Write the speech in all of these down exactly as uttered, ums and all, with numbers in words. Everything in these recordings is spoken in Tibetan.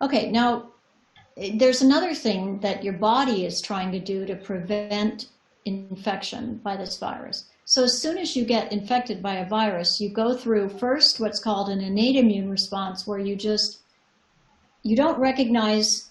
Okay, now there's another thing that your body is trying to do to prevent infection by this virus. So as soon as you get infected by a virus, you go through first what's called an innate immune response, where you just you don't recognize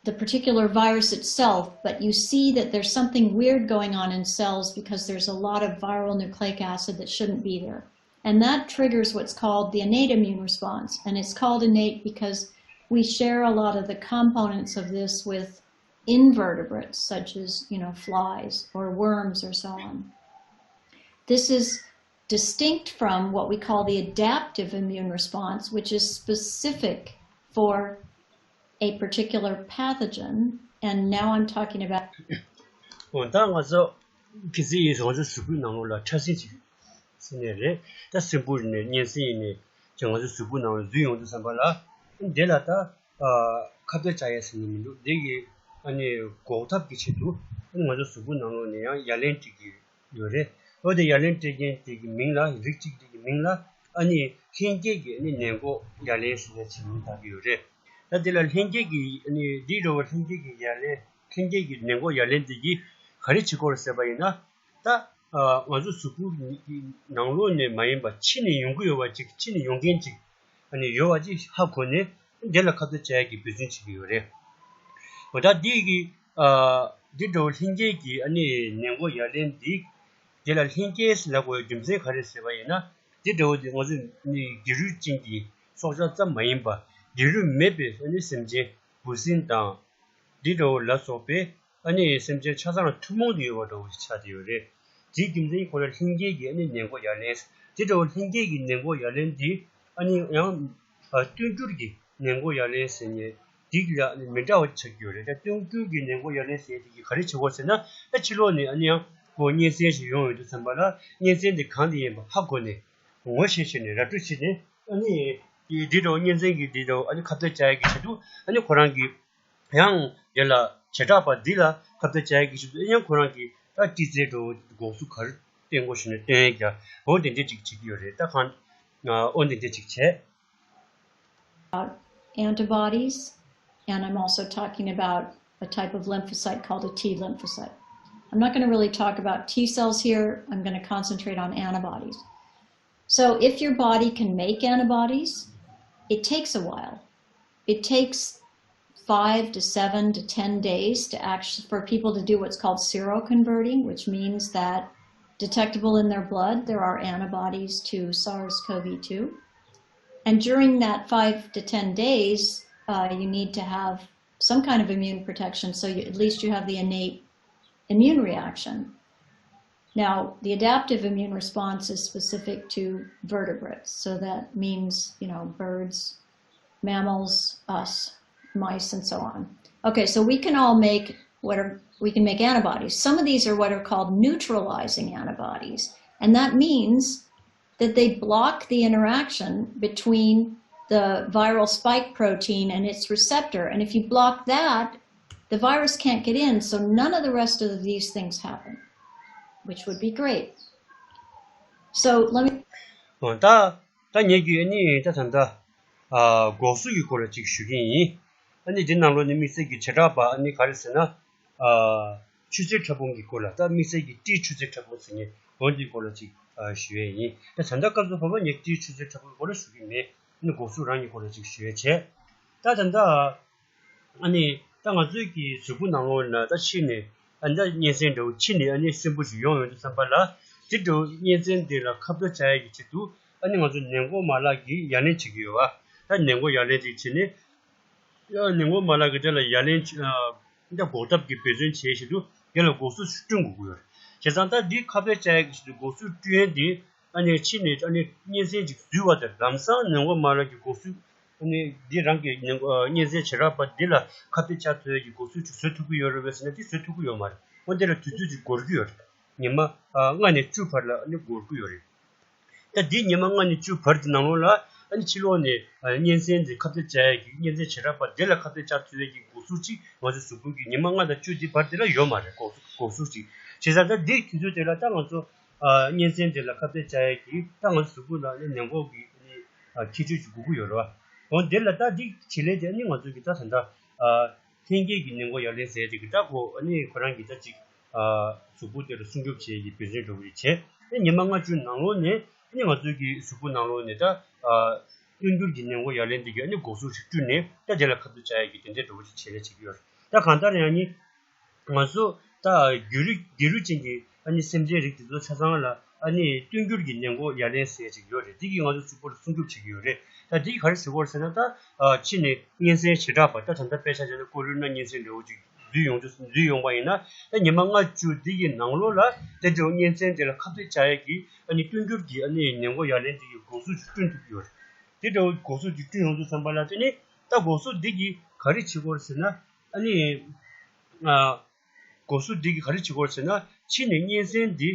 the particular virus itself, but you see that there's something weird going on in cells because there's a lot of viral nucleic acid that shouldn't be there. And that triggers what's called the innate immune response. And it's called innate because we share a lot of the components of this with invertebrates, such as, you know, flies or worms or so on. This is distinct from what we call the adaptive immune response, which is specific for a particular pathogen. And now I'm talking about འོ་ད་ང་ཚོ་གི་ཚེ་ཡིན་ང་ཚོ་གཟུགས་པོའི་ནང་ལོགས་ལ་ཕྲ་སྲིན་ཅིག་ཟེར་ནས་རེད། ད་སྲིན་འབུ་ནས་གཉན་སྲིན་ཡིན་ནས་ཅིག་ང་ཚོ་གཟུགས་པོའི་ནང་ལ་འཛུལ་ཡོང་དུས་ཙམ་པ་ལ་འདི་ལ་ད་ཁ་གཏད་བཅག་ཡས་ཟེར་ནས་མི་འདུག་འདི་གི་ཨ་ནི་འགོག་ཐབས་ཀྱི་ཆེད་དུ་ཨ་ནི་ང་ཚོ་གཟུགས་པོའི་ནང་ལོགས་ནས་ཡང་ཡ་ལན་སྤྲད་ཀྱི་ཡོད་རེད། འོ་དེ་ཡ་ལན་སྤྲད་མཁན་དེ་གི་མིང་ལ་རིགས་གཅིག་དེ་གི་མིང་ལ་ཨ་ནི་ལྷན་སྐྱེས་ཀྱི་ཨ་ནི་ནད་འགོག་ཡ་ལན་ཟེར་ནས་ཅིག་མིང་བཏགས་ཀྱི་ཡོད་རེད། ད་དེ་ལ་ལྷན་སྐྱེས་ཀྱི་ཨ་ནི་འདི་འདྲ་བོ་ལྷན་སྐྱེས་ཀྱི་ཡ་ལན་ལྷན་སྐྱེས་ཀྱི་ནད་འགོག་ཡ་ལན་དེ་གིས་ག་རེ་བྱེད་ཀྱི་ཡོད་རེད་ཟེར་བ་ཡིན་ན། ད་ང་ཚོ་གཟུགས་པོ་ནང་ལོགས་ནས་མ་ཡིན་པ་ཕྱི་ནས་ཡོང་གི་ཡོད་པ་ཅིག་ཕྱི་ནས་ཡོང་མཁན་ཅིག་ཨ་ནི་ཡོད་པ་ཅིག་ཧ་གོ་ནས་དེ་ལ་ཁ་གཏད་བཅག་ཡས་ཀྱི་འབད་བརྩོན་བྱེད་ཀྱི་ཡོད་རེད། འོ་ད་འདི་གི་འདི་འདྲ་བོ་ལྷན་སྐྱེས་ཀྱི་ཨ་ནི་ནད་འགོག་ཡ་ལན་འདི་དེ་ལ་ལྷན་སྐྱེས་ཟེར་ལབ་དགོས་པའི་རྒྱུ་མཚན་ག་རེ་ཟེར་བ་ཡིན་ན། འདི་འདྲ་བོ་དེ་ང་ཚོ་ནི་སྒྱུ་རུས་ཅན་གྱི་སྲོག་ཆགས་ཙམ་མ་ཡིན་པ་སྒྱུ་རུས་མེད་པའི་ཨ་ནི་སེམས་ཅན་འབུ་སྲིན་དང་འདི་འདྲ་བོ་ལ་སོགས་པའི་ཨ་ནི་སེམས་ཅན་ཆ་ཚང་ལ་ཐུན་མོང་དུ་ཡོད་པ་འདྲ་བོ་ཞིག་ཆགས་བསྡད་ཡོད་རེད། དེའི་རྒྱུ་མཚན་གྱིས་ཁོ་ལ་ལྷན་སྐྱེས་ཀྱི་ཨ་ནི་ནད་འགོག་ཡ་ལན། དེ་འདྲ་བོ་ལྷན་སྐྱེས་ཀྱི་ནད་འགོག་ཡ་ལན་འདི་ཨ་ནི་ཡང་བསྟུན་འགྱུར་གྱི་ནད་འགོག་ཡ་ལན་ཟེར་ནས་འདི་ལ་ཨ་ནི་མི་འདྲ་བ་ཆགས་ཀྱི་ཡོད་རེད། ད་བསྟུན་འགྱུར་གྱི་ནད་འགོག་ཡ་ལན་ཟེར་དེ་གིས་ག་རེ་བྱེད་དགོས་ཟེར་ན། ད་ཕྱི་ལོགས་ནས་ཨ་ནི་ཡང་ཁོ་གཉན་སྲིན་ཞིག་ཡོང་ཡོང་དུས་ཙམ་པ་ལ་གཉན་སྲིན་དེ་གང་དེ་ཡིན་པ་ཧ་གོ་ནས་ངོ་ཤེས་བྱས་ནས་ར་སྤྲོད་བྱས་ནས་ཨ་ནི་འདི་འདྲ་བོ་གཉན་སྲིན་གྱི་འདི་འདྲ་བོ་ཨ་ནི་ཁ་གཏད་བཅག་ཡ་གི་ཆེད་དུ་ཨ་ནི་ཁོ་རང་གི་ཡང་དེ་ལ་བྱེ་བྲག་པ་འདི་ལ་ཁ་གཏད་བཅག་ཡ་གི་ཆེད་དུ་ཡང་ཁོ་རང་གི་ད་ཏི་ཙེ་འགྲོ་འགོག་གཟུགས་ག་རེ་བསྟེན་དགོས་ཞུས་ནས་བསྟེན་ཡ་གི་འོ་དེ་འདྲས་ཅིག་བྱེད་ཀྱི་ཡོད་རེད། ད་གང་འོ་དེ་འདྲས་ཅིག་བྱས། About antibodies, and I'm also talking about a type of lymphocyte called a T lymphocyte. I'm not going to really talk about T cells here. I'm going to concentrate on antibodies. So if your body can make antibodies, it takes a while. It takes five to seven to ten days to actually for people to do what's called seroconverting, which means that detectable in their blood there are antibodies to SARS-CoV two. And during that five to ten days, uh, you need to have some kind of immune protection, so you, at least you have the innate immune reaction. Now, the adaptive immune response is specific to vertebrates, so that means, you know, birds, mammals, us, mice, and so on. Okay, so we can all make what are we can make antibodies. Some of these are what are called neutralizing antibodies, and that means that they block the interaction between the viral spike protein and its receptor. And if you block that, the virus can't get in, so none of the rest of these things happen, which would be great. So let me. ད་ད་ངེད་ཀྱིས་ནི་ད་ད་ད་འགོག་གཟུགས་ཀྱི་སྐོར་ལ་ཅིག་ཞུ་གི་ཡིན། ཨ་ནི་འདི་ནང་ལོགས་ནས་དམིགས་བསལ་གྱི་བྱེ་བྲག་པ་ཨ་ནི་ག་རེ་ཟེར་ན། ཆུ་ཚོད་ཕྲ་ཕུང་གི་སྐོར་ལ་ད་དམིགས་བསལ་གྱི་ཏྲི་ཆུ་ཚོད་ཕྲ་ཕུང་ཟེར་མཁན་འོ་འདིའི་སྐོར་ལ་ཅིག་ཞུ་ཡས་ཡིན། ད་ད་ལྟ་སྐབས་སུ་བབ་པ་ངས་ཏྲི་ཆུ་ཚོད་ཕྲ་ཕུང་སྐོར་ལ་ཞུ་གི་མེད། ཨ་ནི་འགོག་གཟུགས་རང་གི་སྐོར་ལ་ཅིག་ཞུ་ཡས་བྱས། ད་ད་ལྟ་ཨ་ནི་ད་ང་ཚོའི་གི་གཟུགས་པོ་ནང་ལོགས་ན་ད་ཕྱི་ནས་ཨ་ནི་ད་གཉན་སྲིན་འདྲ་བོ་ཕྱི་ནས་ཨ་ནི་སྲིན་འབུ་ཞིག་ཡོང་ཡོང་དུས་ཙམ་པ་ལ་དེ་འདྲ་བོ་གཉན་སྲིན་དེ་ལ་ཁ་གཏད་བཅག་ཡས་ཀྱི་ཆེད་དུ་ཨ་ནི་ང་ཚོ་ནད་འགོག་མ་ལག་གི་ཡ་ལན་བྱེད་ཀྱི་ཡོད་པ། ད་ནད་འགོག་ཡ་ལན་ཅིག་བྱས་ནས། ཡང་ནད་འགོག་མ་ལག་གི་དེ་ལ་ཡ་ལན་ཅིག་ཨ་འདི་འགོག་ཐབས་ཀྱི་འབད་བརྩོན་བྱེད་བཞིན་དུ་དེ་ལ་འགོག་གཟུགས་ཤིག་བསྐྲུན་དགོས་ཀྱི་ཡོད་རེད། བྱས་ཙང་ད་འདི་ཁ་གཏད་བཅག་ཡས་ཀྱི་ཆེད་དུ་འགོག་གཟུགས་བསྐྲུན་ཡས་འདི་ཨ་ནི་ཕྱི་ནས་ཨ་ནི་གཉན་སྲིན་ཅིག་འཛུལ་བ་དང་ལམ་སང་ནད་འགོག་མ་ལག་གི་འགོག་གཟུགས་ཨ་ནི་འདི་རང་གི་ནད་འགོག་གཉན་སྲིན་བྱེ་བྲག་པ་འདི་ལ་ཁ་གཏད་བཅག་ཐུབ་ཡས་ཀྱི་འགོག་གཟུགས་ཅིག་བཟོ་ཐུབ་ཀྱི་ཡོད་རེད་པས་ཟེར་ན་འདི་བཟོ་ཐུབ་ཀྱི་ཡོད་མ་རེད། འོ་འདི་ལ་དུས་ཚོད་ཅིག་འགོར་གྱི་ཡོད་རེད། ཉི་མ་ཨ་ལྔ་ནས་བཅུ་བར་ལ་ཨ་ནི་འགོར་གྱི་ཡོད་རེད། ད་འདི་ཉི་མ་ལྔ་ནས་བཅུ་བར་གྱི་ནང་ལོགས་ལ་ཨ་ནི་ཕྱི་ལོགས་ནས་ཨ་གཉན་སྲིན་དེ་ཁ་གཏད་བཅག་ཡས་ཀྱི་གཉན་སྲིན་བྱེ་བྲག་པ་དེ་ལ་ཁ་གཏད་བཅག་ཐུབ་ཡས་ཀྱི་འགོག་གཟུགས་ཅིག་ང་ཚོའི་གཟུགས་པོ་གི་ཉི་མ་ལྔ་དང་བཅུ་དེ་བར་དེ་ལ་ཡོད་མ་རེད། འགོག་གཟུགས་འགོག་གཟུགས་ཅིག་བྱས་ཙང་ད་འདི་དུས་ཚོད་དེ་ལ་ད་ང་ཚོ་ཨ་གཉན་སྲིན་དེ་ལ་ཁ་གཏད་བཅག་ཡས་ཀྱི་ད་ང་ཚོའི་གཟུགས་པོ་ལ་ཨ་ནི་ནད་འགོག་གི་ཨ་ནི་ཨ་ཁྱད་ཆོས་ཅིག་དགོས་ཀྱི་ཡོད་རེད་བ། འོ་དེ་ལ་ད་འདི་བྱེད་ལས་དེ་ཨ་ནི་ང་ཚོ་གི་ད་ད་ལྟ་ཨ་ལྷན་སྐྱེས་ཀྱི་ནད་འགོག་ཡ་ལན་ཟེར་དེ་གི་ད་ཁོ་ཨ་ནི་ཁོ་རང་གི་ད་ཅིག་ཨ་གཟུགས་པོ་དེ་ལ་སྲུང་སྐྱོབ་བྱེད་ཀྱི་བེ་ཟོན་འགྲོ་གི་རེད་བྱས། ཨ་ཉི་མ་ལྔ་བཅུ་ནང་ལོགས་ནས་ཨ་ནི་ང་ཚོ་གི་གཟུགས་པོ་ནང་ལོགས་ནས་ད་ཨ་བསྟུན་འགྱུར་གྱི་ནད་འགོག་ཡ་ལན་དེ་གི་ཨ་ནི་འགོག་གཟུགས་ཤིག་བསྐྲུན་ནས་ད་དེ་ལ་ཁ་གཏད་བཅག་ཡ་གི་དེ་འདྲའི་འགྲོ་གི་བྱེད་ལས་བྱེད་ཀྱི་ཡོད་རེད། ད་གང་ལྟར་ཡང་ནི། ང་ཚོ་ད་བརྒྱུད་རིམ་བརྒྱུད་རིམ་ཅན་གྱི་ཨ་ནི་སེམས་ཅན་རིགས་དེ་ཚོ་ཆ་ཚང་ལ་ཨ་ནི་བསྟུན་འགྱུར་གྱི་ནད་འགོག་ཡ་ལན་ཟེར་ཅིག་ཡོད་རེད། འདི་གིས་ང་ཚོ་གཟུགས་པོ་ལ་སྲུང་སྐྱོབ་བྱེད་ཀྱི་ཡོད་རེད། ད་འདི་གིས་ག་རེ་བྱེད་ཀྱི་ཡོད་རེད་ཟེར་ན། ད་ཨ་ཕྱི་ནས་གཉན་སྲིན་བྱེ་བྲག་པ་ད་ད་ལྟ་དཔེ་ཆ་བཞག་ན་ཀོ་རོ་ན་གཉན་སྲིན་འདྲ་བོ་ཅིག་འཛུལ་ཡོང་རྒྱུ་འཛུལ་ཡོང་པ་ཡིན་ན། ད་ཉི་མ་ལྔ་བཅུ་འདི་གི་ནང་ལོགས་ལ་དེ་འདྲ་བོ་གཉན་སྲིན་དེ་ལ་ཁ་གཏད་བཅག་ཡས་ཀྱི་ཨ་ནི་བསྟུན་འགྱུར་གྱི་ཨ་ནི་ནད་འགོག་ཡ་ལན་འདི་གི་འགོག་གཟུགས་ཅིག་བསྐྲུན་ཐུབ་ཀྱི་ཡོད་རེད། དེ་འདྲ་བོ་འགོག་གཟུགས་ཅིག་བསྐྲུན་ཡོང་དུས་ཙམ་པ་ལ་དེ་ནི་ད་འགོག་གཟུགས་འདི་གིས་ག་རེ་བྱེད་ཀྱི་ཡོད་རེད་ཟེར་ན། ཨ་ནི། ཨ། འགོག་གཟུགས་འདི་གིས་ག་རེ་བྱེད་ཀྱི་ཡོད་རེད་ཟེར་ན། ཕྱི་ནས་གཉན་སྲིན་འདི།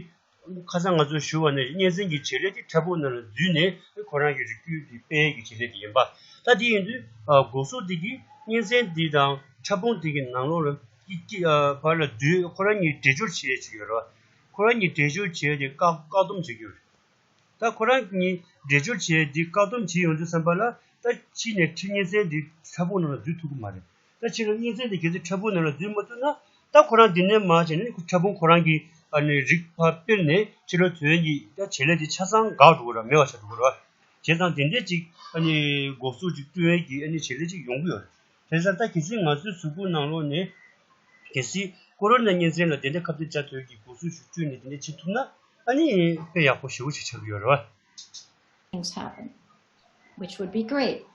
ཁ་སང་ང་ཚོས་ཞུ་བ་ནང་བཞིན་གཉན་སྲིན་གྱི་བྱེད་ལས་དེ་ཕྲ་ཕུང་ནང་ལ་འཛུལ་ནས་ཁོ་རང་གི་རིགས་རྒྱུད་དེ་སྤེལ་ཡས་ཀྱི་བྱེད་ལས་དེ་ཡིན་པ། ད་དེ་ཡིན་དུས་ཨ་འགོག་གཟུགས་འདི་གིས་གཉན་སྲིན་འདི་དང་ཕྲ་ཕུང་འདི་གི་ནང་ལོགས་ལ་ཀི་ཀི་ཨ་བར་ལ་འཛུལ་ཁོ་རང་གཉིས་འདྲེས་སྦྱོར་བྱེད་ཡས་ཅིག་ཡོད་རེད་བ། ཁོ་རང་གཉིས་འདྲེས་སྦྱོར་བྱེད་ཡས་དེ་བཀག་བཀག་སྡོམ་བྱེད་ཀྱི་ཡོད་རེད། ད་ཁོ་རང་གཉིས་འདྲེས་སྦྱོར་བྱས་འདི་བཀག་སྡོམ་བྱེད་ཡོང་དུས་ཙམ་པ་ལ། ད་ཕྱི་ནས་ཁྲི་གཉན་སྲིན་འདི་ཕྲ་ཕུང་ནང་ལ་འཛུལ་ཐུབ་ཀྱི་མ་རེད། ད་ཕྱི་ལ་གཉན་སྲིན་འདི་གལ་སྲིད་ཕྲ་ཕུང་ནང་ལ་འཛུལ་མ་ཐུབ་ན། ད་ཁོ་རང་འདི་ནས་མར་བྱས་ནས་ཕྲ་ཕུང་ཁོ་རང་གི་ཨ་ནི་རིགས་ཕར་སྤེལ་ནས་ཕྱི་ལོགས་ཐོན་གྱི་ད་བྱེད་ལས་འདི་ཆ་ཚང་འགག་འགྲོ་གི་རེད། མེད་པ་ཆགས་འགྲོ་གི་རེད། བྱས་ཙང་དེ་འདྲས་ཅིག་ཨ་ནི་འགོག་གཟུགས་ཅིག་བསྐྲུན་ཡས་ཀྱི་ཨ་ནི་བྱེད་ལས་ཅིག་ཡོང་གི་ཡོད་རེད། དེ་ཙང་ད་གལ་སྲིད་ང་ཚོའི་གཟུགས་པོ་ནང་ལོགས་ནས་གལ་སྲིད་ཀོ་རོ་ན་གཉན་སྲིན་ལ་དེ་འདྲའི་ཁ་གཏད་བཅག་ཐུབ་ཀྱི་འགོག་གཟུགས་ཤིག་བསྐྲུན་ནས་དེ་འདྲ་བྱེད་ཐུབ་ན། ཨ་ནི་དཔེ་ཡག་པོ་ཞེ་པོ་ཅིག་ཆགས་ཀྱི་ཡོད་རེད་བ། Things happen, which would be great.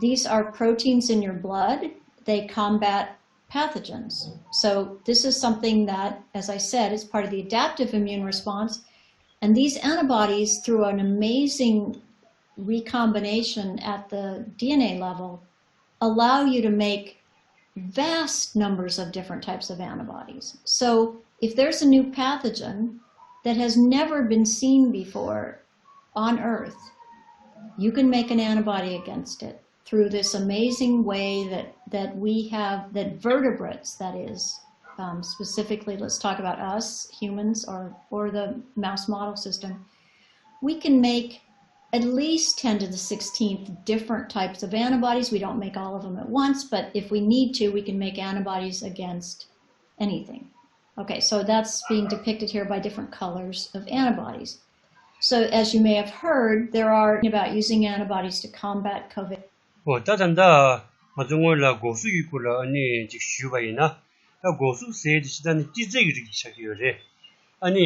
These are proteins in your blood. They combat pathogens. So, this is something that, as I said, is part of the adaptive immune response. And these antibodies, through an amazing recombination at the D N A level, allow you to make vast numbers of different types of antibodies. So, if there's a new pathogen that has never been seen before on Earth, you can make an antibody against it through this amazing way that, that we have, that vertebrates, that is, um, specifically, let's talk about us, humans, or, or the mouse model system, we can make at least ten to the sixteenth different types of antibodies. We don't make all of them at once, but if we need to, we can make antibodies against anything. Okay, so that's being depicted here by different colors of antibodies. So, as you may have heard, there are about using antibodies to combat COVID. ཨོ་ད་ད་ད་ང་ཚོ་སྔོན་ལ་འགོག་གཟུགས་ཀྱི་སྐོར་ལ་ཨ་ནི་ཅིག་ཞུས་པ་ཡིན་ན། ད་འགོག་གཟུགས་ཟེར་དེ་ཅི་ད་ནི་ཏི་ཙེ་ཡི་རིགས་ཤིག་ཆགས་ཀྱི་ཡོད་རེད། ཨ་ནི་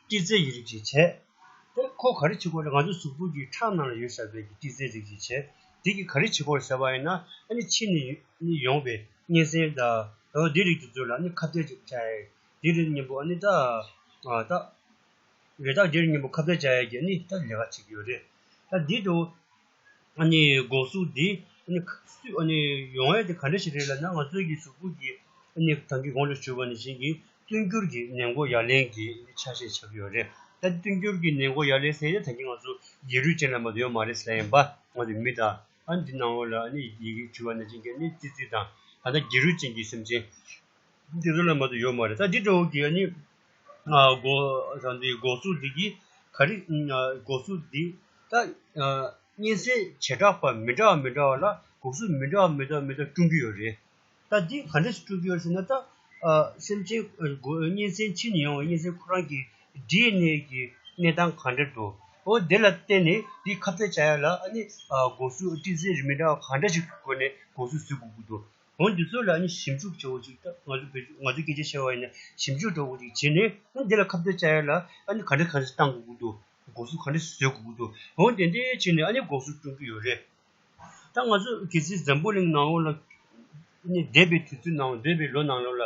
ཏི་ཙེ་ཡི་རིགས་ཤིག་བྱས། དེ་ཁོ་ག་རེ་བྱེད་དགོས་རེད། ང་ཚོ་གཟུགས་པོ་གི་ཁྲག་ནང་ལ་ཡོད་བཞག་པའི་གི་ཏི་ཙེ་རིགས་ཤིག་བྱས། དེ་གིས་ག་རེ་བྱེད་དགོས་རེད་ཟེར་བ་ཡིན་ན། ཨ་ནི་ཕྱི་ནས་ཡོང་བའི་གཉན་སྲིན་དང་འོ་དེ་རིགས་དེ་ཚོ་ལ་ཨ་ནི་ཁ་གཏད་ཅིག་བཅག་ཡས། དེ་རིགས་མཉམ་པོ་ཨ་ནི་ད་ཨ་ད་རེད། ད་དེ་རིགས་མཉམ་པོ་ཁ་གཏད་བཅག་ཡས་ཀྱི་ཨ་ནི་ད་ལས་ཀ་བྱེད་ཀྱི་ཡོད་རེད། ད་འདི་དུ་ཨ་ནི་འགོག་གཟུགས་འདི་ཨ་ནི་སུས་ཨ་ནི་ཡོང་ཡས་དེ་ག་འདྲ་ཞིག་རེད་ལབ་ན། ང་ཚོའི་གི་གཟུགས་པོ་གི་ཨ་ནི་ད་གིན་གོང་ལ་ཞུས་པ་ནང་བཞིན་གྱི་བསྟུན་འགྱུར་གྱི་ནད་འགོག་ཡ་ལན་གྱི་ཆ་ཤས་ཆགས་ཀྱི་ཡོད་རེད། ད་བསྟུན་འགྱུར་གྱི་ནད་འགོག་ཡ་ལན་ཟེར་ཡས་ད་གིན་ང་ཚོ་བརྒྱུད་རིམ་ཅན་ལ་མ་གཏོགས་ཡོད་མ་རེད་ཟེར་ཡིན་པ། ང་ཚོ་མི་དང་ཨ་ནི་འདི་ནང་ལོགས་ལ་ཨ་ནི་ཡི་གེ་ཞུས་པ་ནང་བཞིན་གྱི་ཨ་ནི་ཙི་ཙི་དང་ད་ལྟ་བརྒྱུད་རིམ་ཅན་གྱི་སེམས་ཅན་འདི་ཚོ་ལ་མ་གཏོགས་ཡོད་མ་རེད། ད་འདི་འདྲ་བོ་གི་ཨ་ནི་ཨ་འགོག་ད་འདི་འགོག་གཟུགས་འདི་གིས་ག་རེ་ཨ་འགོག་གཟུགས་འདི་ད་ཨ་གཉན་སྲིན་བྱེ་བྲག་པ་མི་འདྲ་བ་མི་འདྲ་བ་ལ་འགོག་གཟུགས་མི་འདྲ་བ་མི་འདྲ་བ་མི་འདྲ་བ་བསྐྲུན་གྱི་ཡོད་རེད། ད་འདི་ག་འདྲ་ཞིག་བསྐྲུན་གྱི་ཡོད་ཟེར་ན། ད་ཨ་སེམས་ཅན་ཨ་འགོ་གཉན་སྲིན་ཕྱི་ནས་ཡོང་བའི་གཉན་སྲིན་ཁོ་རང་གི་ཌི་ཨེན་ཨེ་གི་གནས་སྟངས་ག་འདྲ་འདུག་འོ་དེ་ལ་བརྟེན་ནས་འདི་ཁ་གཏད་བཅག་ཡ་ལ་ཨ་ནི་ཨ་འགོག་གཟུགས་ཏི་ཙེ་རིགས་མི་འདྲ་བ་ག་འདྲ་ཞིག་གི་སྒོ་ནས་འགོག་གཟུགས་བཟོ་དགོས་ཀྱི་འདུག་འོ་འདི་ཚོ་ལ་ཨ་ནི་ཞིབ་འཇུག་བྱེད་དགོས་ཅིག་ད་ང་ཚོ་བོད་ང་ཚོ་སྐད་ཆ་བཤད་པ་ཡིན་ན་ཞིབ་འཇུག་འགྲོ་དགོས་ཅིག་བྱས་ནས། ཨ་ནི་འདི་ལ་ཁ་གཏད་བཅག་ཡ་ལ་ཨ་ནི་ག་འདྲ་ག་འདྲ་བཏང་དགོས་ཀྱི་འདུག་འགོག་གཟུགས་ག་འདྲ་བཟོ་དགོས་ཀྱི་འདུག་འོ་དེ་འདྲ་བྱས་ནས་ཨ་ནི་འགོག་གཟུགས་བསྐྲུན་གྱི་ཡོད་རེད། ད་ང་ཚོ་གལ་སྲིད་འཛམ་བུ་གླིང་ནང་ལོགས་ལ་ནི་འདས་པའི་དུས་ཚོད་ནང་འདས་པའི་ལོ་ནང་ལོགས་ལ་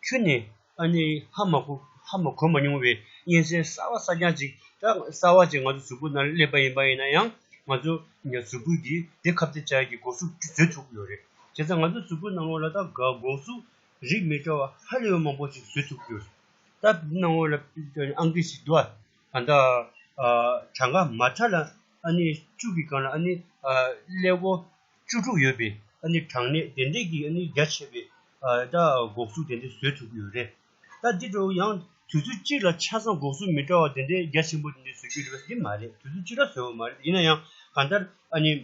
ཁྱོན་ནས་ཨ་ནི་ཧ་མ་གོ་ཧ་མ་གོ་མ་མྱོང་བའི་གཉན་སྲིན་གསར་བ་གསར་རྐྱང་ཅིག་ད་གསར་བ་ཅིག་ང་ཚོ་གཟུགས་པོ་ནང་སླེབས་པ་ཡིན་པ་ཡིན་ན་ཡང་། ང་ཚོ་ཉ་གཟུགས་པོ་གིས་དེ་ཁ་གཏད་བཅག་ཡག་གི་འགོག་གཟུགས་བཟོ་ཐུབ་ཀྱི་ཡོད་རེད། བྱས་ཙང་ང་ཚོ་གཟུགས་པོ་ནང་ལོགས་ལ་ད་ག་འགོག་གཟུགས་རིགས་མི་འདྲ་བ་ཧ་ལས་པ་མང་པོ་ཞིག་བཟོ་ཐུབ་ཀྱི་ཡོད་རེད། ད་ནང་ལོགས་ལ་ཨང་ཀི་ཞིག་འདུག་ཨ། ད་ལྟ་ཨ་གྲངས་ཀ་མ་ཐག་ལ་ཨ་ནི་བཅུ་གི་སྒང་ལ་ཨ་ནི་ཨ་ཀླད་ཀོར་བཅུ་དྲུག་ཡོད་པའི་ཨ་ནི་གྲངས་གནས་དེ་འདྲས་ཀྱི་ཨ་ནི་རྒྱ་ཆེ་བའི་ཨ་ད་འགོག་གཟུགས་དེ་འདྲས་བཟོ་ཐུབ་ཀྱི་ཡོད་རེད། ད་འདི་འདྲ་བོ་ཡང་དུས་ཚོད་གཅིག་ལ་ཆ་ཚང་འགོག་གཟུགས་མི་འདྲ་བ་དེ་འདྲས་རྒྱ་ཆེན་པོ་དེ་འདྲས་བཟོ་རྒྱུ་རེད་པ་འདི་མ་རེད། དུས་ཚོད་གཅིག་ལ་བཟོ་བ་མ་རེད། ཡིན་ན་ཡང་གང་ལྟར་ཨ་ནི་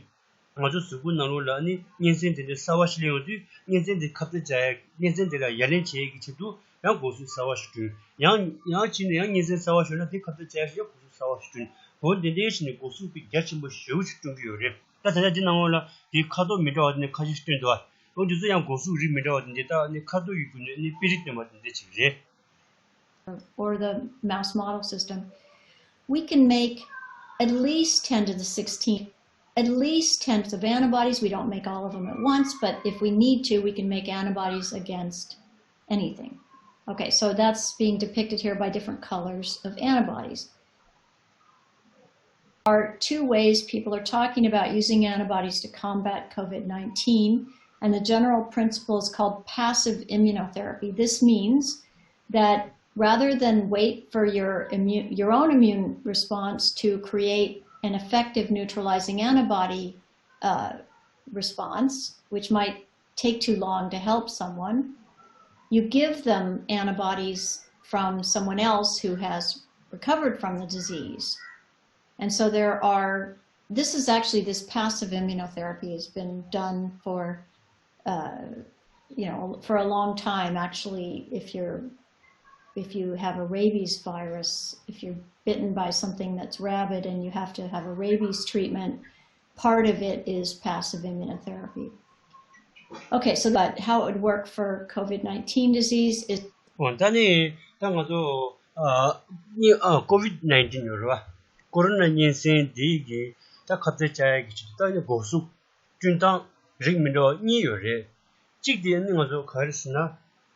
ང་ཚོ་གཟུགས་པོ་ནང་ལོགས་ལ་ནི་གཉན་སྲིན་དེ་འདྲའི་གསར་བ་ཞིག་སླེབས་ཡོང་དུས་གཉན་སྲིན་དེ་ཁ་གཏད་བྱ་ཡ། གཉན་སྲིན་དེ་ལ་ཡ་ལན་བྱེད་ཡ་གི་ཆེད་དུ་ཡང་འགོག་གཟུགས་གསར་བ་ཞིག་བསྐྲུན། ཡང་ཡང་ཕྱིན་ནས་ཡང་གཉན་སྲིན་གསར་བ་ཤོར་ན་དེ་ཁ་གཏད་བྱ་ཡ་ཞིག་ཡང་འགོག་གཟུགས་གསར་བ་ཞིག་བསྐྲུན། འོ་དེ་འདྲའི་ཞིག་ནས་འགོག་གཟུགས་དེ་རྒྱ་ཆེན་པོ་ཞེ་པོ་ཞིག་བསྐྲུན་གྱི་ཡོད་རེད། ད་ད་ཆ་འདི་ནང་ལོགས་ལ་དེའི་ཁ་དོག་མི་འདྲ་བ་དེ་ནས་ཁ་ཤས་ཤིག་བསྐྲུན་འདུག་འོ་དེ་ཚོ་ཡང་འགོག་གཟུགས་རིགས་མི་འདྲ་བ་དེ་འདྲའི་ད་ནི་ཁ་དོག་ཡི་སྒོ་ནས་ནི་དཔེ་རིས་སྟོན་པ་དེ་འདྲ་ཅིག་རེད། Or the mouse model system, we can make at least ten to the sixteen, at least ten of antibodies. We don't make all of them at once, but if we need to, we can make antibodies against anything. Okay, so that's being depicted here by different colors of antibodies. Are two ways people are talking about using antibodies to combat COVID nineteen, and the general principle is called passive immunotherapy. This means that rather than wait for your immune, your own immune response to create an effective neutralizing antibody uh, response, which might take too long to help someone, you give them antibodies from someone else who has recovered from the disease. And so there are, this is actually, this passive immunotherapy has been done for, uh, you know, for a long time, actually, if you're, if you have a rabies virus, if you're bitten by something that's rabid and you have to have a rabies treatment, part of it is passive immunotherapy. Okay, so but how it would work for COVID nineteen disease is འོ་ད་ནི་ད་ང་ཚོ་ཨ་ནི་ཨ་COVID nineteen ཡོད་རེད་བ། ཀོ་རོ་ན་གཉན་སྲིན་འདི་གི་ད་ཁ་གཏད་བཅག་ཡ་གི་ཆེད་དུ་ད་ནི་འགོག་གཟུགས་བསྐྲུན་སྟངས་རིགས་མི་འདྲ་བ་གཉིས་ཡོད་རེད། གཅིག་དེ་ནི་ང་ཚོ་ག་རེ་ཟེར་ན་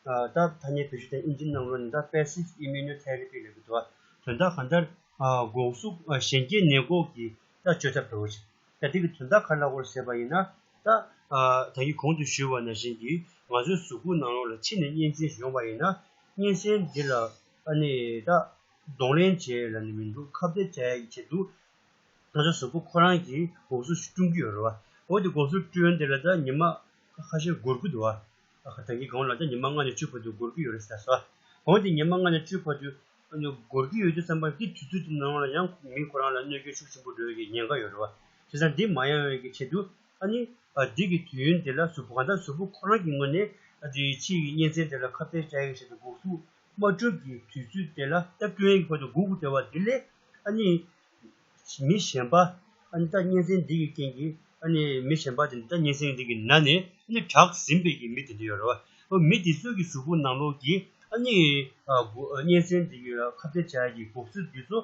ད་ཐ་སྙད་བེད་སྤྱོད་དེ་ཨིན་ཇི་ནང་ལོགས་ནས་ད་passive immunotherapy ལབ་ཀྱི་འདུག་བ། དོན་དག་གང་ལྟར་འགོག་གཟུགས་གཞན་སྐྱེ་ནད་འགོག་གི་ད་བཅོས་ཐབས་འདྲ་བོ་ཞིག་ད་དེ་གི་དོན་དག་ག་རེ་ལབ་དགོས་རེད་ཟེར་བ་ཡིན་ན། ད་ཨ་ད་གིན་གོང་དུ་ཞུས་པ་ནང་བཞིན་གྱི་ང་ཚོའི་གཟུགས་པོ་ནང་ལོགས་ལ་ཕྱི་ནས་གཉན་སྲིན་ཞིག་ཡོང་བ་ཡིན་ན། གཉན་སྲིན་འདི་ལ་ཨ་ནི་ད་གདོང་ལེན་བྱེད་ལབ་ནས་མི་འདུག་ཁ་གཏད་བཅག་ཡ་གི་ཆེད་དུ་ང་ཚོའི་གཟུགས་པོ་ཁོ་རང་གིས་འགོག་གཟུགས་ཤིག་བསྐྲུན་གྱི་ཡོད་རེད་བ། འོ་དེ་འགོག་གཟུགས་བསྐྲུན་དེ་ལ་ད་ཉི་མ་ཁ་ཤས་འགོར་གྱི་འདུག་བ། ཨ་ཁ་ད་གིན་གོང་ལ་ད་ཉི་མ་ལྔ་ནས་བཅུ་བར་དུ་འགོར་གྱི་ཡོད་རེད་ཟེར་སོང་། འོ་དེ་ཉི་མ་ལྔ་ནས་བཅུ་བར་དུ་ཨ་ནི་འགོར་གྱི་ཡོད་དུས་ཙམ་པ་དེ་དུས་ཚོད་དེ་ནང་ལ་ཡང་མི་ཁོ་རང་ལ་གནོད་སྐྱོན་ཤུགས་ཆེན་པོ་འགྲོ་ཡ་གི་ཉེན་ཁ་ཡོད་རེད་བ། བྱས་ཙང་འདི་མ་ཡོང་ཡ་གི་ཆེད་དུ་ཨ་ནི་ཨ་འདི་གི་དུས་ཡུན་དེ་ལ་གཟུགས་པོ་གང་ལྟར་གཟུགས་པོ་ཁོ་རང་གི་ངོས་ནས་ཨ་དེ་ཕྱི་ཡི་གཉན་སྲིན་དེ་ལ་ཁ་གཏད་བཅག་ཡ་གི་ཆེད་དུ་འགོག་གཟུགས་མ་བསྐྲུན་གྱི་དུས་ཚོད་དེ་ལ་ད་བསྐྲུན་ཡ་གི་བར་དུ་འགོར་དགོས་བསྡད་པ་དེ་ལས་ཨ་ནི་མི་གཞན་པ་ཨ་ནི་ད་གཉན་སྲིན་འདི་གི་རྐྱེན་གྱིས་ཨ་ནི་མི་གཞན་པ་དེ་ད་གཉན་སྲིན་འདི་གི་ནང་ནས་ཨ་ནི་དྲག་ཟིན་པའི་གི་མི་དེ་འདྲ་ཡོད་རེད་བ། འོ་མི་དེ་ཚོ་གི་གཟུགས་པོ་ནང་ལོགས་ཀྱི་ཨ་ནི་ཨ་གོ་གཉན་སྲིན་འདི་གི་ཁ་གཏད་བཅག་ཡ་གི་འགོག་གཟུགས་འདི་ཚོ་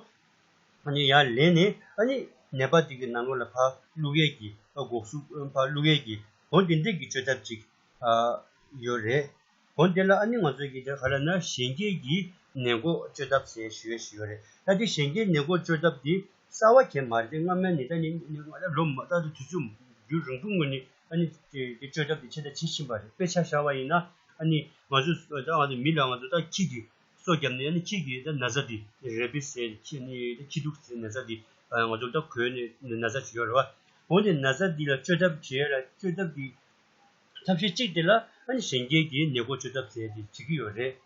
ཨ་ནི་ཡར་ལེན་ནས་ཨ་ནི་ནད་པ་དེ་གི་ནང་ལོགས་ལ་ཕར་བླུག་ཡས་ཀྱི་ཨ་འགོག་གཟུགས་ཕར་བླུག་ཡས་ཀྱི་འོ་དེ་འདྲས་ཀྱི་བཅོས་ཐབས་ཅིག་ཨ་ཡོད་རེད། འོ་དེ་ལ་ཨ་ནི་ང་ཚོ་གི་དེ་ག་ལབ་ན་གཞན་སྐྱེ་གི་ནད་འགོག་བཅོས་ཐབས་ཟེར་ཞུ་ཡས་ཞིག་ཡོད་རེད། ད་དེ་གཞན་སྐྱེ་ནད་འགོག་བཅོས་ཐབས་དེ་གསར་བ་གང་མ་རེད་དེ། སྔ་མ་ནས་ད་ནི་ནི་ང་ལ་ལོ་མ་ད་དུ་དུས་ཚོད་རྒྱུན་རིང་པོ་སྔོན་ནས་ཨ་ནི་དེ་དེ་བཅོས་ཐབས་དེ་ཆེ་ད་བྱེད་བཞིན་པ་རེད། དཔེ་ཆ་བཞག་པ་ཡིན་ན་ཨ་ནི་ང་ཚོ་ད་ང་ཚོ་མི་ལ་ང་ཚོ་ད་ཁྱི་གི་སོ་བརྒྱབ་ནས་ཨ་ནི་ཁྱི་གི་ད་ན་ཚ་འདི་རེ་བི་སི་ཟེར་ཁྱི་ནི་ད་ཁྱི་དུག་ཟེར་ན་ཚ་འདི་ང་ཚོ་ད་གོས་ནས་ན་ཚ་ཅིག་ཡོད་རེད་བ། འོ་དེ་ན་ཚ་འདི་ལ་བཅོས་ཐབས་བྱེད་ཡ་ལ་བཅོས་ཐབས་འདི་ཐབས་ཤེས་གཅིག་དེ་ལ་ཨ་ནི་གཞན་སྐྱེ་གི་ནད་འགོག་བཅོས་ཐབས་ཟེར་དེ་བྱེད་ཀྱི་ཡོད་རེད།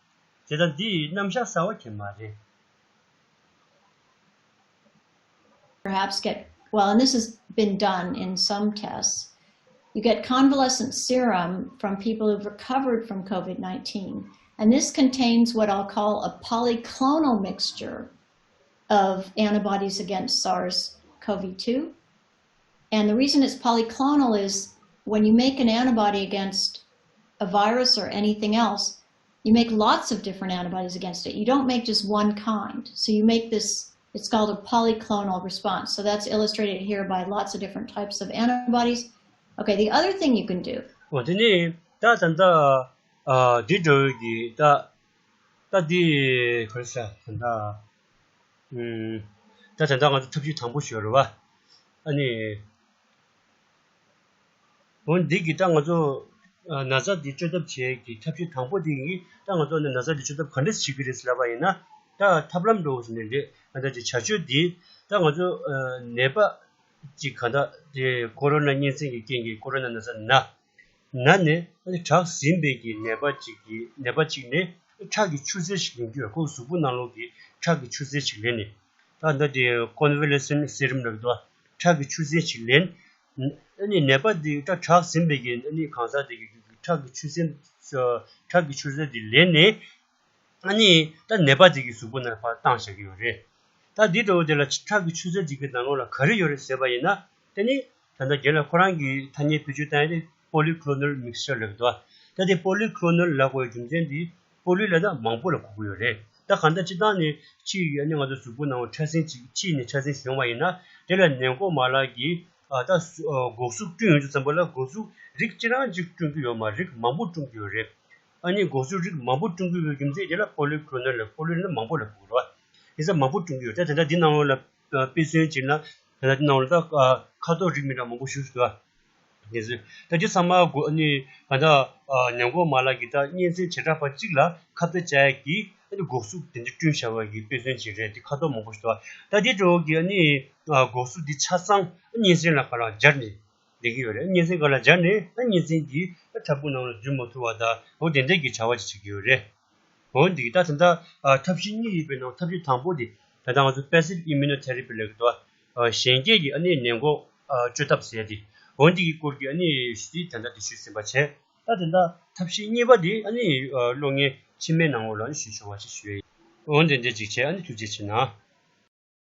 བྱས་ཙང་འདི་རྣམ་གཞག་གསར་བ་གང་མ་རེད། Perhaps get, well, and this has been done in some tests. You get convalescent serum from people who've recovered from COVID nineteen, and this contains what I'll call a polyclonal mixture of antibodies against SARS CoV two. And the reason it's polyclonal is when you make an antibody against a virus or anything else, you make lots of different antibodies against it. You don't make just one kind. So you make this, it's called a polyclonal response. So that's illustrated here by lots of different types of antibodies. Okay, the other thing you can do. འོ་དེ་ནི་ད་ད་ད་ཨ་འདི་འདྲ་བོའི་གི་ད་ད་འདི་ག་རེ་ཟེར་ད་ད་ཨུམ་ད་ད་ད་ང་ཚོ་ཐབས་ཤེས་དང་པོ་ཞུ་རེད་བ། ཨ་ནི། འོ་འདི་གི་ད་ང་ཚོ་ཨ་ན་ཚ་འདི་བཅོས་ཐབས་བྱེད་ཀྱི་ཐབས་ཤེས་དང་པོ་འདི་གི་ད་ང་ཚོ་ནི་ན་ཚ་འདི་བཅོས་ཐབས་ག་འདྲས་བྱེད་ཀྱི་རེད་ཟེར་ལབ་པ་ཡིན་ན། ད་ཐབས་ལམ་འདྲ་བོ་ཞིག་ནི་རེད། ང་ཚོ་ཅིག་བྱ་སྤྱོད་འདི་ད་ང་ཚོ་ཨ་ནད་པ་ཅིག་ག་ད་དེ་ཀོ་རོ་ན་གཉན་སྲིན་གྱི་རྐྱེན་གྱིས་ཀོ་རོ་ན་ན་ཚ་ན་ན་ནས་ཨ་ནི་དྲག་ཟིན་པའི་གི་ནད་པ་ཅིག་གི་ནད་པ་ཅིག་ནས་ཁྲག་གི་ཆུ་སེར་ཞིག་ལེན་གྱི་ཡོད། ཁོའི་གཟུགས་པོ་ནང་ལོགས་ཀྱི་ཁྲག་གི་ཆུ་སེར་ཞིག་ལེན་ནས། ད་ད་དེ་ཀོན་ཝ་ལེ་སེན་སི་རམ་ལབ་འདུག་ཁྲག་གི་ཆུ་སེར་ཞིག་ལེན། ཨ་ནི་ནད་པ་འདི་ད་དྲག་ཟིན་པའི་གི་ཨ་ནི་གང་ཟག་དེ་གི་ཁྲག་གི་ཆུ་སེམས་ཁྲག་གི་ཆུ་སེམས་དེ་ལེན་ནས། ཨ་ནི་ད་ནད་པ་དེ་གི་གཟུགས་པོ་ནང་ཕར་བཏང་བཞག་གི་ཡོད་རེད། ད་འདི་འདྲ་བོ་དེ་ལ་ཁྲག་གི་ཆུ་སེམས་དེ་གི་ནང་ལོགས་ལ་ག་རེ་ཡོད་རེད་ཟེར་བ་ཡིན་ན། དེ་ནི་ད་ལྟ་རྒན་ལགས་ཁོ་རང་གི་ཐ་སྙད་བེད་སྤྱོད་བཏང་ཡ་དེ་polyclonal mixture་ལབ་འདུག་ད་དེ་polyclonal་ལབ་དགོས་རྒྱུ་མཚན་དེ་poly་ལབ་ན་མང་པོ་ལ་གོ་གི་ཡོད་རེད། ད་གང་ལྟར་སྤྱིར་བཏང་ནས་ཕྱི་ཡི་ཨ་ནི་ང་ཚོ་གཟུགས་པོ་ནང་ཕྲ་སྲིན་ཅིག་ཕྱི་ནས་ཕྲ་སྲིན་ཞིག་ཡོང་བ་ཡིན་ན། དེ་ལ་ནད་འགོག་མ་ལག་གིས་ཨ་ད་སུ་ཨ་འགོག་གཟུགས་བསྐྲུན་ཡོང་དུས་ཙམ་པ་ལ་འགོག་གཟུགས་རིགས་གཅིག་རང་གཅིག་བསྐྲུན་གྱི་ཡོད་མ་རེད། རིགས་མང་པོ་བསྐྲུན་གྱི་ཡོད་རེད། ཨ་ནི་འགོག་གཟུགས་རིགས་མང་པོ་བསྐྲུན་གྱི་ཡོད་རྒྱུ་མཚན་དེ་ལ་polyclonal་ལ་poly་ལབ་ན་མང་པོ་ལ་གོ་གི་རེད་བ། ཡིན་ཙང་མང་པོ་བསྐྲུན་གྱི་ཡོད་རེད། ད་ད་ལྟ་འདི་ནང་ལོགས་ལ་ཨ་དཔེ་མཚོན་བྱས་ན། ད་ལྟ་འདི་ནང་ལོགས་ལ་ད་ཨ་ཁ་དོག་རིགས་མི་འདྲ་མང་པོ་ཞིག་འདུག་བ། དེ་ཚོ་ད་ཅི་ཚང་མ་འགོ་ཨ་ནི་ག་ད་ཨ་ནད་འགོག་མ་ལག་གི་ད་གཉན་སྲིན་བྱེ་བྲག་པ་གཅིག་ལ་ཁ་གཏད་བཅག་ཡ་གི་ཨ་ནི་འགོག་གཟུགས་དེ་འདྲ་བསྐྲུན་བཞག་པ་གི་དཔེ་མཚོན་ཅིག་རེད། དེ་ཁ་དོག་མང་པོ་ཞིག་འདུག་བ། ད་དེ་འདྲ་བོ་གི་ཨ་ནི་ཨ་འགོག་གཟུགས་འདི་ཆ་ཚང་གཉན་སྲིན་ལ་ག་ལ་སྦྱར་ནས་ལེན་གྱི་ཡོད་རེད། གཉན་སྲིན་སྒང་ལ་སྦྱར་ནས་ད་གཉན་སྲིན་གྱིས་ད་ཕྲ་ཕུང་ནང་ལ་འཛུལ་མ་ཐུབ་པ་དང་འོ་དེ་འདྲ་གི་བྱ་བ་ཅིག་བྱེད་ཀྱི་ཡོད་རེད། འོ་འདི་གི་ད་ད་ལྟ་ཨ་ཐབས་ཤེས་གཉིས་ཡོད་པའི་ནང་ཐབས་ཤེས་དང་པོ་དེ་ད་ལྟ་ང་ཚོ་passive immunotherapy་ལབ་ཀྱི་འདུག་ཨ་གཞན་སྐྱེས་ཀྱི་ཨ་ནི་ནད་འགོག་ཨ་བཅོས་ཐབས་ཟེར་ཏེ། འོ་འདི་གི་སྐོར་གྱི་ཨ་ནི་ཞུ་ད་ལྟ་དེ་ཞུས་ཟིན་པ་བྱས། ད་ད་ལྟ་ཐབས་ཤེས་གཉིས་པ་དེ་ཨ་ནི་ཨ་གློག་བརྙན་ཕྱི་མའི་ནང་ལོགས་ལ་ཨ་ནི་ཞུ་ཆོག་པ་ཞིག་ཞུ་ཡ་ཡིན། འོ་འདི་འདྲ་ཅིག་བྱས། ཨ་ནི་ཐུགས་རྗེ་ཆེ་གནང་།